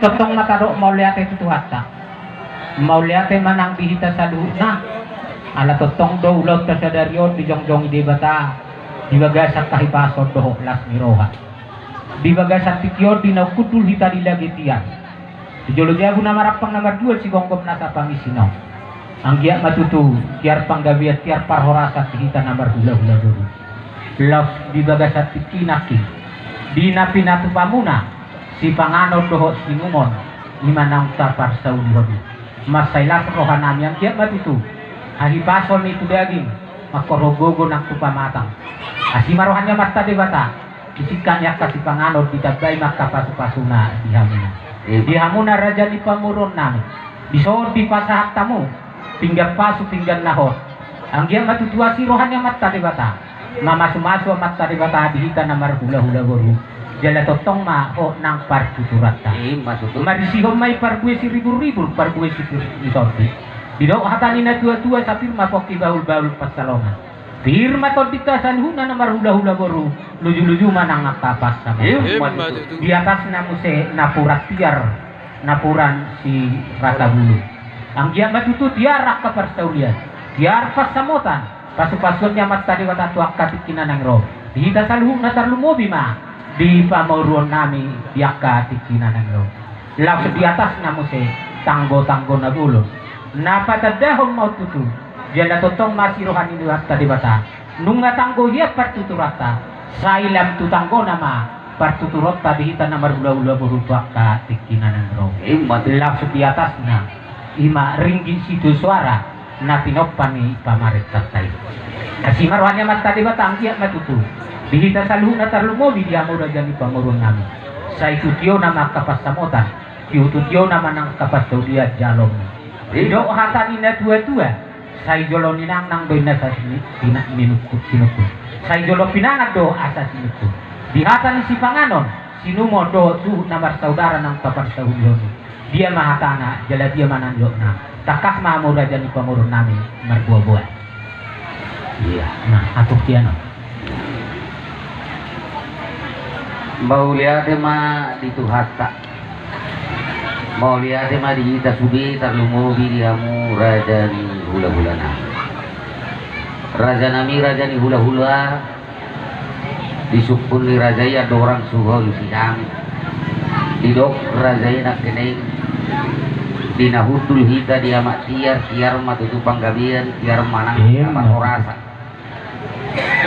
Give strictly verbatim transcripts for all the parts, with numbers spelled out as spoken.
Tongtong ma tadok mauliate tu Tuhanta. Mauliate ma nang di hita saluhutna. Ala tongtong do ulaonta sadari on dijongjongi Debata di bagasan hahipason dohot las ni roha. Di bagasan tingki on di naung hundul hita di lage tiar, di jolo jabu na marampang na marjual sigomgom nasa pangisina on. Anggiat ma tutu tiar panggabean, tiar parhorasan di hita na marhulahula boru. Laos di bagasan tingki nangkin, di na pinatupamuna sipanganon dohot sinumon, i ma naung taparsaulihon i. Mansai las rohanami, anggiat ma tutu hahipason i tu daging, mangkorhon gogo nang tu pamatang. Asi ma roha ni Amanta Debata, disingkap ni angka sipanganon, ditambai ma angka pasupasuna di hamuna. Di hamuna raja ni pamoruonnami, dison dipasahat hamu pinggan pasu pinggan na hot. Anggiat ma tutu asi roha ni Amanta Debata, mamasumasu Amanta Debata di hita na marhulahula boru. Jala tongtong ma hot nang partuturanta. Ima tutu. Madisihon ma i parbue siriburribur, parbue sipir ni tondi. Didok hata ni natuatua, sapir ma pongki, bahulbahul pansalongan. Pir ma tondinta saluhutna na marhulahula boru, lujuluju ma nang angka pansamotan. Ima tutu. Di atasna muse napuran tiar, napuran sirata bulung. Anggiat ma tutu tiar angka parsaulian, tiar pansamotan, pasupasuon ni Amanta Debata tu angka tingki na naeng ro. Di hita saluhutna, tarlumobi ma di pamoruonnami di angka tingki na naeng ro. Laos di atasna muse tanggotanggo na bolon. Na patandahon ma on tutu, jala tongtong ma asi roha ni Amanta Debata. Nunga tanggo hian partuturanta, sai lam tu tanggona ma partuturonta di hita na marhulahula boru tu angka tingki na naeng ro. Ima tutu. Laos di atasna, ima ringgit sitio soara na tinompa ni pamarentanta i. Asi ma roha ni Amanta Debata, anggiat ma tutu di hita saluhutna, tarlumobi di hamu raja ni pamoruonnami, sai tu tiona ma angka pansamotan, tu tiona ma nang angka parsaulian jalomu. Didok hata ni natuatua, sai jolo ninangnang do inna asa sini-, sina-, sinungkun, sinungkun. Sai jolo pinangan do asa sinungkun. Di hata ni sipanganon, sinumon dohot suhut na marsaudara naung taparsaulihon i, dia ma hatana, jala dia ma nidokna? Tangkas ma hamu raja ni pamoruonnami marboaboa. Ia, na, atur tiana. Mauliate ma di Tuhanta. Mauliate ma di hita sude, tarlumobi di hamu raja ni hulahulanami. Rajanami raja ni hulahula, di sungkun ni raja i andorang so hualusi hami. Didok raja i nangkining, di na hundul hita di amak tiar, tiar ma tutu panggabean, tiar ma nang parhorasan.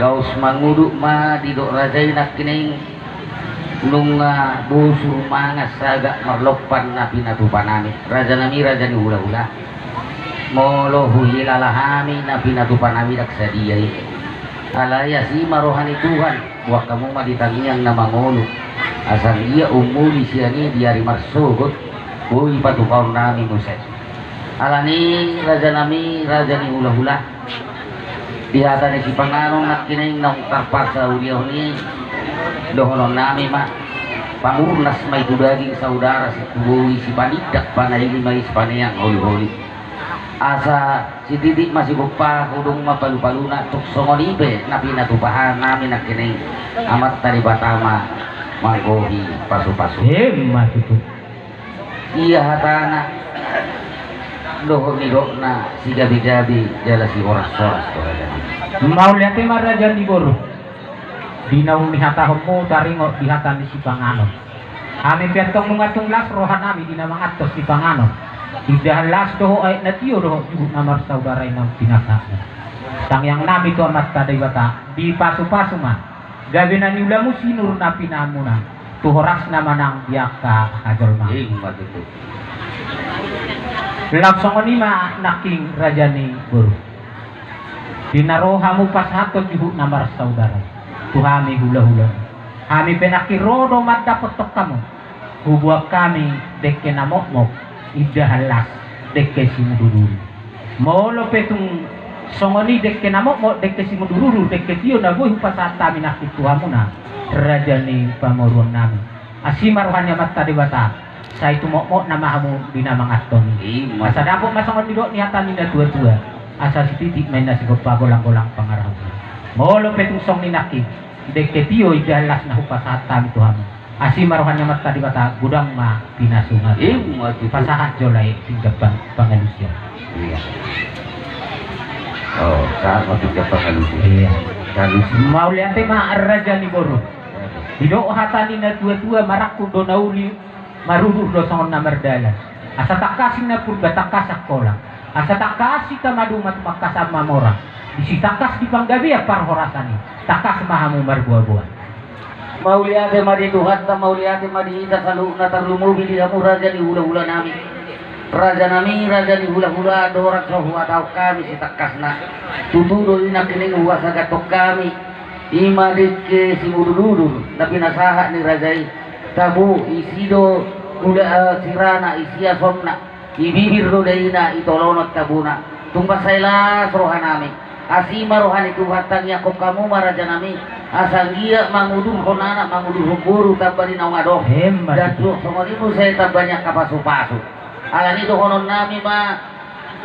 Laos mangudut ma didok raja i nangkining, nunga bosur mangan sagat marlompan na pinatupanami. Rajanami raja ni hulahula, molo huhilala hami na pinatupanami ndang sadia i. Alai asi ma roha ni Tuhan, boan hamu ma di tangiang na mangolu. Asa anggiat umuli sian i di ari marsogot, boi patupaonnami muse. Alani rajanami raja ni hulahula, di hata ni sipanganon nangkining naung tarpasaulihon i, dohononnami ma, pamurnas ma i tu daging saudara, situboi sipanindak panahili ma i sipaneang holiholi. Asa sititik ma sigompa, godang ma palupaluna, tung songon i pe na pinatupanami nangkining, Amanta Debata ma manggohi pasupasu. Ima tutu. Ia hatana dohot nidokna, sigabegabe jala sihorashoras do rajanami. Mauliate ma raja ni boru. Di naung nihatahonmu taringot di hata ni sipanganon. Hami pe antong nunga tung las rohanami di na manganhon sipanganon. Indahan las dohot aek na tio dohot juhut na marsaudara i naung pinasahonmu. Tangiangnami tu Amanta Debata, dipasupasu ma gabe na niulamu, sinur na pinahanmuna, tu horasna ma nang di angka hajolmaon. Ima tutu. Laos songon i ma nangkin raja ni boru. Di na ro hamu pasahathon juhut na marsaudara i tu hami hulahulamu, hami pe nangkin ro do mandapothon hamu. Huboan hami dengke na mokmok, indahan las, dengke simudurudur. Molo pe tung songon i dengke na mokmok, dengke simudurudur, dengke tio na boi hupasahat hami nangkin tu hamuna, raja ni pamoruonnami, asi ma roha ni Amanta Debata, sai tumokmok nama hamu di na manganhon i. Ima. Asa dapot ma songon nidok ni hata ni natuatua, asa sititik ma inna sigompa, golanggolang pangarahutna. Molo pe tung songon i nangkin dengke tio, indahan las na hupasahat hami tu hamu, Asi ma roha ni Amanta Debata, godang ma pinasungan. Ima tutu. Pasahat jolo i pinggan pang-, pangalusion. Iya. Oh, sahat ma pinggan pangalusion. Iya. Pangalusion. Mauliate ma raja ni boru. Iya. Didok hata ni na tua-tua, marangkup do na uli, marudur do songon na mardalan. Asa tangkas ninna Purba, tangkas Angkola. Asa tangkas hita maduma, tumangkasan mamora. Disi tangkas di panggabean parhorasan i, tangkas ma hamu marboa-boa. Mauliate ma di Tuhanta, mauliate ma di hita saluhutna, tarlumobi di hamu raja ni hula-hula nami. Raja nami, raja ni hula-hula, andorang so huhatahon hami sitangkasna, tutu do i nangkining huhasagathon hami. Ima dengke simudur-udur na pinasahat ni raja i. Tabo, isi do hula, eh, sirana, isi asomna. I bibir do daina, i tolonan tabona. Tung mansai las roha nami. Asi ma roha ni Tuhan, tangiangkon hamu ma raja nami. Asa anggiat mangudurhon anak, mangudurhon boru, tamba di naung adong. Emma tutu. Dan songon i muse tamba ni angka pasu-pasu. Alani i dohonon nami ma,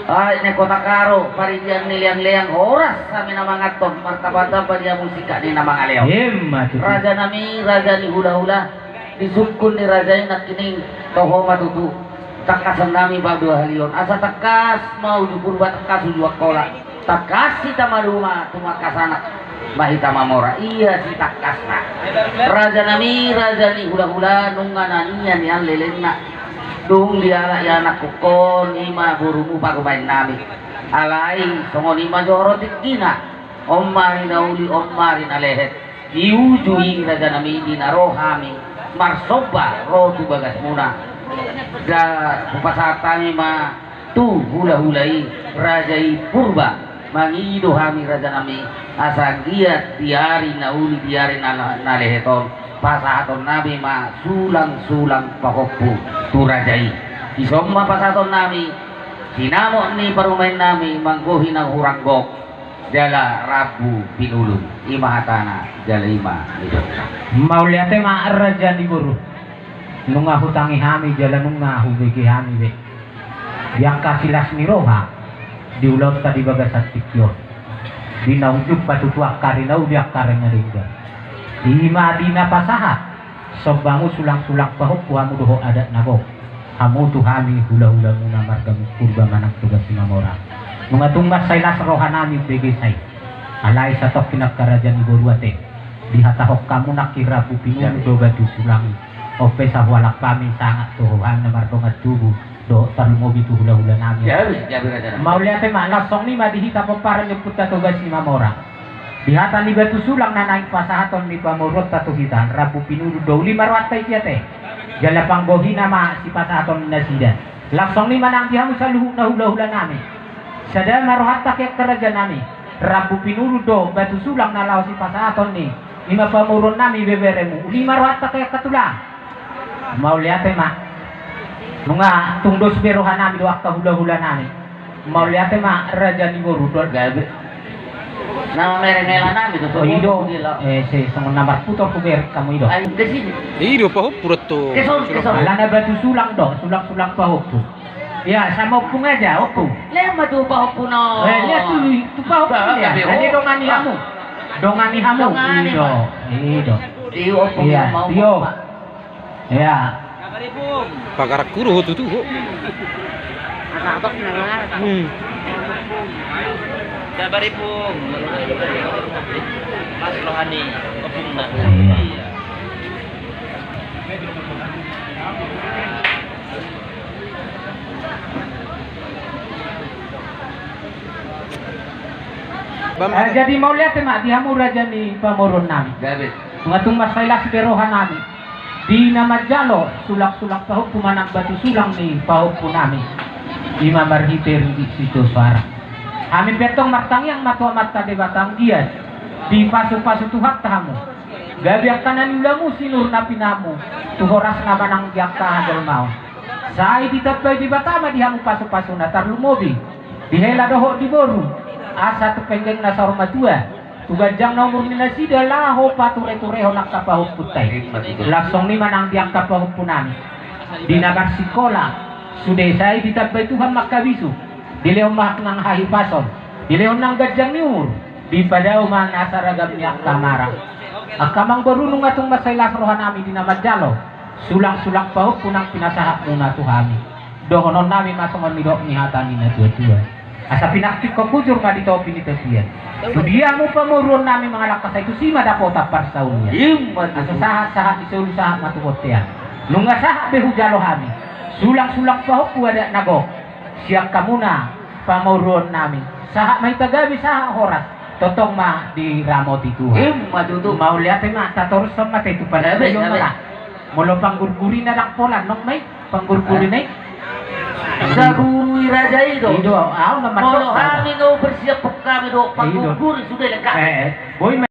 ai, na i Kota Karo, paridian ni leang-leang, horas hami na manganhon, martamba-tamba di hamu singkat ni na mangalean. Emma tutu. Raja nami, raja ni hula-hula, di sungkun ni raja i nangkining toho ma tutu. Tangkasan nami paduahalihon, asa tangkas ma uju Purba, tangkas uju Angkola. Tangkas hita maduma, tumangkas anak ma hita mamora. Ia sitangkasna. Raja nami, raja ni hula-hula, nunga na nian-nian lelengna. Dung dialap ianakkon, ima borumu parumaen nami. Alai songon i ma jolo tingkina. On ma ari na uli, on ma ari na lehet. Di uju i raja nami, di na ro hami marsomba ro tu bagasmuna. Da hupasahat hami ma tu hula-hula i, raja i Purba, mangido hami raja nami, asa anggiat di ari na uli, di ari na, na lehet on, pasahaton nami ma sulang-sulang pahompu tu raja i. Dison ma pasahaton nami, sinamot ni parumaen nami, manggohi na hurang gok, jala rambu pinulung. Ima hatana, jala ima nidokna. Mauliate ma raja ni boru. Nunga hutangi hami, jala nunga hubege hami be di angka silas ni roha di ulaonta di bagasan tingki on, di naung jumpa tutu angka ari na uli, angka ari na denggan. Ima di na pasahat sombamu sulang-sulang pahompu, hamu dohot adat na gok, hamu tu hami hula-hulamuna marga Purba manang Toga Simamora. Nunga tung mansai las roha nami umbege sai. Alai satongkin angka raja ni boru ate, dihatahon hamu nangkin rambu pinulung do batu sulang i. On pe sahualang hami sangap tu hami na mardongan tubu dohot tarlumobi tu hula-hula nami. Gabe, gabe raja nami. Mauliate ma, laos songon i ma di hita pomparan ni ompunta Toga Simamora. Di hata ni batu sulang na naeng pasahaton ni pamoruonta tu hita, rambu pinulung do, uli ma rohanta i ate. Jala panggohina ma sipasahaton ni nasida. Laos songon i ma nang di hamu saluhutna hula-hula nami. Sada ma rohanta angka raja nami. Rambu pinulung do batu sulang na laho sipasahaton ni, ima pamoruon nami, beberemu. Uli ma rohanta angka tulang. Mauliate ma. Nunga tung dos be roha nami dohot angka hula-hula nami. Mauliate ma raja ni boru, dohot gabe. Na mamere mela nami do. Oh, i do. Eh, se, songon na marputar huberek hamu, i do. Ai, di sini. I do pahompu do tu. Keson, keson. Alana batu sulang do, sulang-sulang pahompu. Ya, sama ompung aja, ompung. Lehon ma tu pahompu na. Eh, lehon tu, tu pahompu. Bah, ya. Gabe, oh. Jadi dongani hamu. Dongani hamu. Dongani, i do. Pak. I do. Di ompung. Iya, ma ompung, tio. Pak. Ya. Pagarak kuru ho tutu ho. Hmm. Sabar, Ipung. Pas rohani, ompungna. Iya. Iya. Bam. Eh, jadi mauliate ma di hamu raja ni pamoruon nami. Gabe. Nunga tung mansai las be roha nami di na manjalo sulang-sulang pahompu manang batu sulang ni pahompu nami. Ima marhite ringgit sitio soara. Hami pe antong martangiang ma tu Amanta Debata anggiat dipasu-pasu Tuhanta hamu. Gabe angka na niulamu, sinur na pinahanmu tu horas na manang di angka hajolmaon. Sai ditambai Debata ma di hamu pasu-pasuna, tarlumobi di hela dohot di boru, asa tu penggeng na saur matua, tu ganjang na umur ni nasida laho pature-turehon angka pahompunta i. Laos songon i ma nang di angka pahompu nami di na marsikola, sude sai ditambai Tuhan ma angka bisuk, dilehon ma nang hahipason, dilehon nang ganjang ni umur, dipadao ma nasa ragam ni angka marang. Angka amangboru, nunga tung mansai las rohanami di na manjalo sulang-sulang pahompu na pinasahatmuna tu hami. Dohononnami ma songon nidok ni hata ni natuatua. Asa pinantikhon hujur ma di topi ni tapian. Tu dia hamu pamoruonnami mangalangka, sai tusi ma dapotan parsaulian. Ima tutu. Asa sahat-sahat ni solu sahat ma tu bontean. Nunga sahat be hujalo hami sulang-sulang pahompu adat na gok sian hamuna pamoruonnami. Sahat ma hita gabe, sahat horas, tongtong ma diramoti Tuhan. Ima tutu. Mauliate ma, tatorushon ma te tu panitia. Gabe, gabe. Molo panggurguri na ndang pola, nong ma i panggurguri na i. Saguru i raja i do. I do, au na mandok. Molo hami na bersiap hami do, i do, panggurguri sude lengkap. Eh, eh. Boi ma.